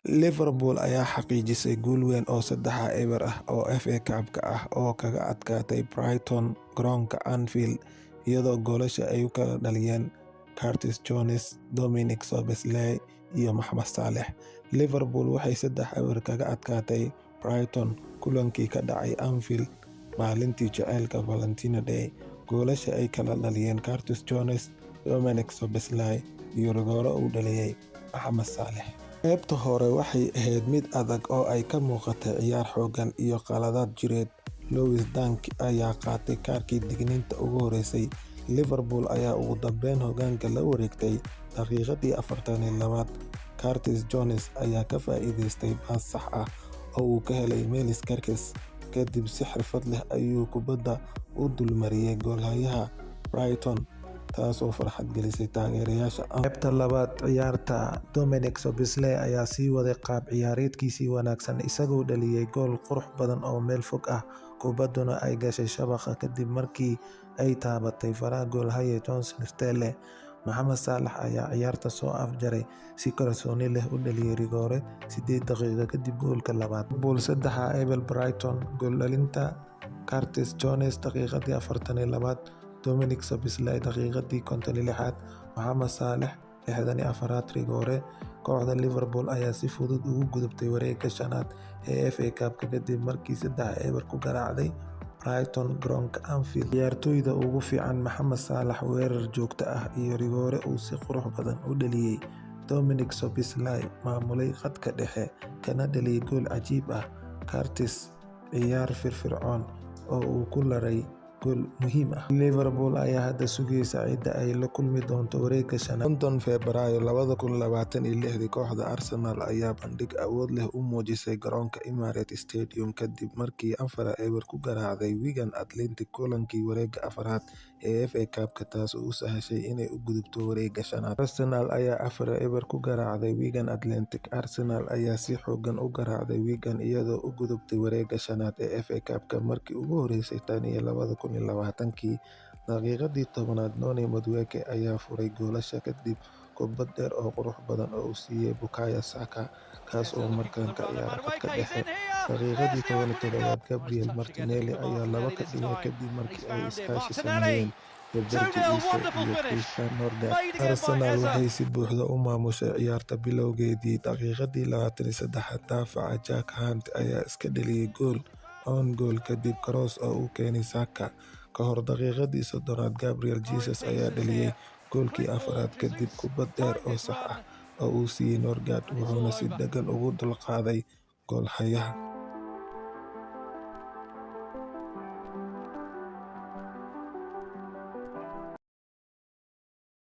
Liverpool ayaa xaqiijisay guul weyn oo 3-0 ah oo FA Cup-ka ah oo kaga adkaatay Brighton garoonka Anfield, iyadoo goolasha ay u kala dhaliyeen Curtis Jones, Dominik Szoboszlai iyo Mohamed Salah. Liverpool waxay 3-0 kaga adkaatay Brighton kulankii ka dhacay Anfield maalintii jaceylka, Valentine's Day. Goolasha ay kala dhaliyeen Curtis Jones, Dominik Szoboszlai iyo rigoore uu dhaliyay Mohamed Salah. Qaybta hore waxay ahayd mid adag oo ay ka muuqatay ciyaar xooggan iyo khaladaad jireed. Lewis Dunk ayaa qaatay kaarkii digniinta ugu horeysay. Liverpool ayaa ugu dambeyn hogaanka la wareegtay daqiiqadii 42aad. Curtis Jones ayaa ka faa'iidaystay baas sax ah oo uu ka helay Milos Kerkez, kadibna si xirfad leh ayuu kubadda u dulmariyay goolhayaha Brighton, taasoo farxad gelisay taageerayaasha. Qaybta labaad ciyaarta, Dominik Szoboszlai ayaa sii waday qaab ciyaareedkiisii wanaagsan, isagoo dhaliyay gool qurux badan oo meel fog ah, kubadduna ay gashay shabaqa kadib markii ay taabatay faraha goolhaye John Steele. Mohamed Salah ayaa ciyaarta soo afjaray, si kalsooni leh u dhaliyay rigoore 8 daqiiqo kadib goolka labaad. Liverpool 3-0 Brighton. Gooldhalinta: Curtis Jones daqiiqadii 42aad, Dominik Szoboszlai daqiiqadii 56aad, Mohamed Salah 64aad rigoore. Kooxda Liverpool ayaa si fudud ugu gudubtay wareegga shanaad ee FA Cup-ka kadib markii 3-0 ku garaacday Brighton garoonka Anfield. Ciyaartoyda ugu fiican: Mohamed Salah, weerar joogto ah iyo rigoore uu si qurux badan u dhaliyay. Dominik Szoboszlai, maamulay khadka dhexe kana dhaliyay gool cajiib ah. Curtis, ciyaar firfircoon oo uu ku laray gool muhiim ah. Liverpool ayaa hadda sugaysa cidda ay la kulmi doonto wareegga shanaad. London, Febraayo 2026, kooxda Arsenal ayaa bandhig awood leh u muujisay garoonka Emirates Stadium kadib markii 4-0 ku garaacday Wigan Athletic kulankii wareegga afraad ee FA Cup-ka, taasoo u sahashay inay u gudubto wareegga shanaad. Arsenal ayaa 4-0 ku garaacday Wigan Athletic. Arsenal ayaa si xooggan u garaacday Wigan iyadoo u gudubtay wareegga shanaad ee FA Cup-ka markii ugu horeysay tan iyo 2020kii. Daqiiqadii 10aad, Noni Madueke ayaa furay goolasha kadib kubbad dheer oo qurux badan oo uu siiyay Bukayo Saka, kaas oo markan ka ciyaara khadka dhexe. Daqiiqadii 17aad, Gabriel Martinelli ayaa laba ka dhigay kadib markii ay iskaashi sameeyeen Eberechi Eze iyo Christian Norgaard. Arsenal waxay si buuxda u maamushay ciyaarta bilowgeedii. Daqiiqadii 23aad, daafaca Jack Hunt ayaa iska dhaliyay gool own goal kadib cross oo uu keenay Saka. Ka hor daqiiqadii 30aad, Gabriel Jesus ayaa dhaliyay goolkii afraad kadib kubbad dheer oo sax ah oo uu siiyay Norgaard, wuxuuna si deggan ugu dulqaaday goolhayaha.